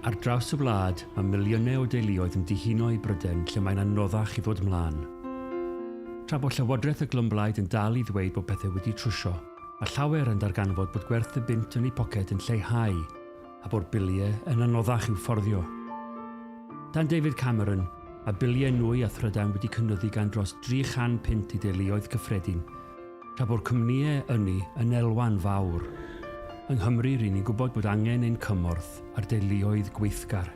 Ar draws y wlad, mae miliynau o deuluoedd yn dihuno i Bryden lle mae'n anoddach i ddod mlaen. Tra bod Llywodraeth y Glymblaid yn dal i ddweud bod pethau wedi trwsio, mae llawer yn darganfod bod gwerth y bunt yn eu poced yn lleihau a bod biliau yn anoddach i'w fforddio. Dan David Cameron, mae biliau nwy a thrydan wedi cynyddu gan dros 300 punt i deuluoedd cyffredin, Tra bo'r cwmnïau ynni yn elwa'n fawr. Yng Nghymru ry'n ni'n gwybod bod angen ein cymorth ar deuluoedd gweithgar.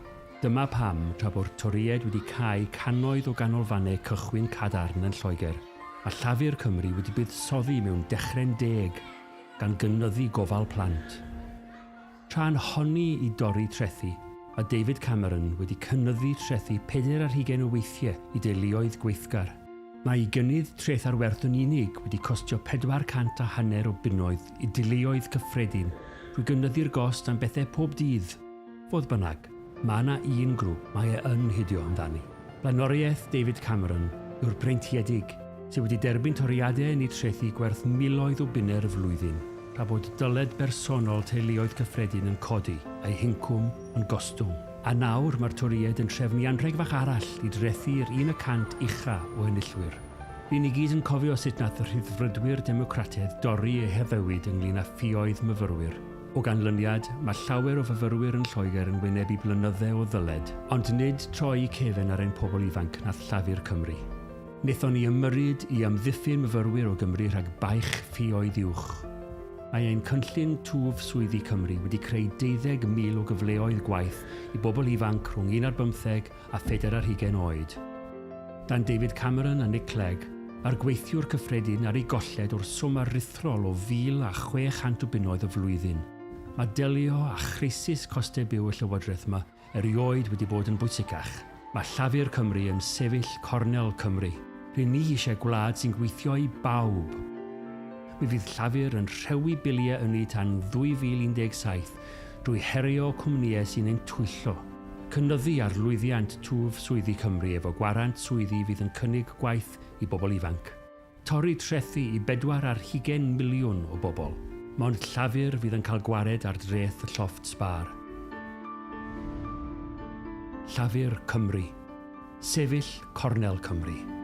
Dyma pam, tra bo'r Torïaid wedi cau cannoedd o ganolfannau cychwyn cadarn yn Lloegr, mae Llafur Cymru wedi buddsoddi mewn Dechrau'n Deg, gan gynyddu gofal plant. Tra'n honni i dorri trethi, mae David Cameron wedi cynyddu trethi pedair ar hugain o weithiau i deuluoedd gweithgar. Mae ei gynnydd treth ar werth yn unig wedi costio 400 a hanner o bunnoedd i deuluoedd cyffredin drwy gynyddu'r gost am bethau pob dydd. Fodd bynnag, mae yna un grŵp mae e yn hidio amdani. Blaenoriaeth David Cameron yw'r breintiedig, sydd wedi derbyn toriadau yn eu trethi gwerth miloedd o bunnau'r flwyddyn. Tra bod dyled bersonol teuluoedd cyffredin yn codi, a'u hincwm yn gostwng. A nawr mae'r Torïaid yn trefnu anrheg fach arall i drethu'r un y 100 ucha o enillwyr. Ry'n ni gyd yn cofio sut nath y Rhyddfrydwyr Democrataidd dorri eu haddewid ynglŷn â ffioedd myfyrwyr. O ganlyniad, mae llawer o fyfyrwyr yn Lloegr yn wynebu blynydde o ddyled. Ond nid troi cefen ar ein pobl ifanc nath Llafur Cymru. Wnaethon ni ymyrryd i amddiffyn myfyrwyr o Gymru rhag baich ffioedd uwch. Mae ein cynllun Twf Swyddi Cymru wedi creu 12,000 o gyfleoedd gwaith i bobl ifanc rhwng un ar bymtheg a phedair ar hugain oed. Dan David Cameron a Nick Clegg, mae'r gweithiwr cyffredin ar ei golled o'r swm aruthrol o 1,600 o bunnoedd y flwyddyn. Mae delio â chreisis costau byw y Llywodraeth yma erioed wedi bod yn bwysicach. Mae Llafur Cymru yn sefyll cornel Cymru. Ry'n ni eisiau gwlad sy'n gweithio i bawb. Mi fydd Llafur yn rhewi biliau ynni tan 2017 drwy herio cwmnïau sy'n ein twyllo. Cynyddu ar lwyddiant twf swyddi Cymru efo gwarant swyddi fydd yn cynnig gwaith i bobl ifanc. Torri trethi i bedwar ar hugain miliwn o bobl. Mond Llafur fydd yn cael gwared ar dreth y llofft sbâr. Llafur Cymru. Sefyll cornel Cymru.